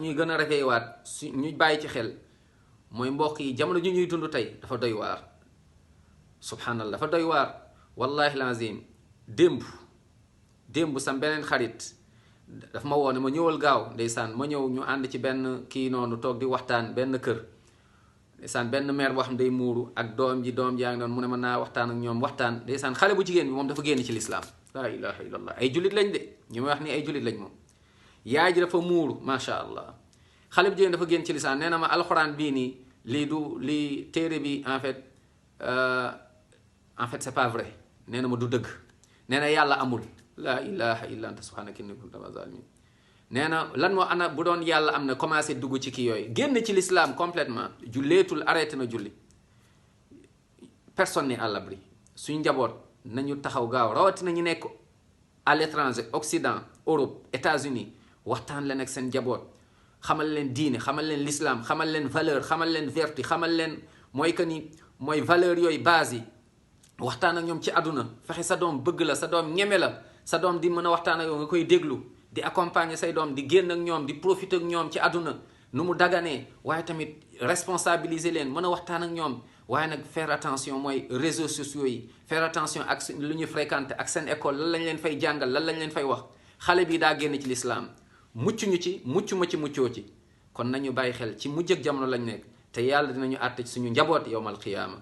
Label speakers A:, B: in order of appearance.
A: ñuy gën a réveillé waat su ñu bàyyi ci xel mooy mbokk yi jamono ji ñuy dund tey dafa doy waar subhanallah dafa doy waar wallahi lazim démb sam beneen xarit daf ma woone ma ñëwal gaaw ndeysaan ma ñëw ñu ànd ci benn kii noonu toog di waxtaan benn kër ndeysaan benn mère boo xam day muuru ak doom ji yaa ngi noonu mu ne ma naa waxtaan ak ñoom waxtaan ndeysaan xale bu jigéen bi moom dafa génn ci lislaam laa ilaha illallah ay jullit lañ de ñu may wax ni ay jullit lañ moom yaay ji dafa muuru macha allah xale bu jigéen dafa génn ci lislaam nee na ma alxuraan bii nii lii téere bi en fait c'est pas vrai nee na ma du dëgg nee na yàlla amul laa ilaha illa anta subhanaka inni kuntu minaz zalimin nee na lan moo ana bu doon yàlla am na commencé dugg ci kii yooyu génn ci l'islam complètement julleetul arrêté na julli personne n'est à l'abri suñu njaboot nañu taxaw gaaw rawatina ñu nekk à l'étranger Occident Europe États-Unis waxtaan leen ak seen njaboot xamal leen diine xamal leen l'islam xamal leen valeur xamal leen vertu xamal leen mooy que ni mooy valeur yooyu base yi waxtaan ak ñoom ci àdduna fexe sa doom bëgg la sa doom ñeme la sa doom di mën a waxtaan ak yow nga koy déglu di accompagner say doom di génn ak ñoom di profiter ak ñoom ci àdduna nu mu daganee waaye tamit responsabiliser leen mën a waxtaan ak ñoom waaye nag faire attention mooy réseaux sociaux yi faire attention ak lu ñu fréquenter ak seen école lan lañ leen fay jàngal lan lañ leen fay wax xale bi daa génn ci l'islam mucc ñu ci mucc ma ci muccoo ci kon nañu bàyyi xel ci mujj ak jamono lañ nekk te yàlla dinañu àtte ci suñu njaboot yowmal qiyaama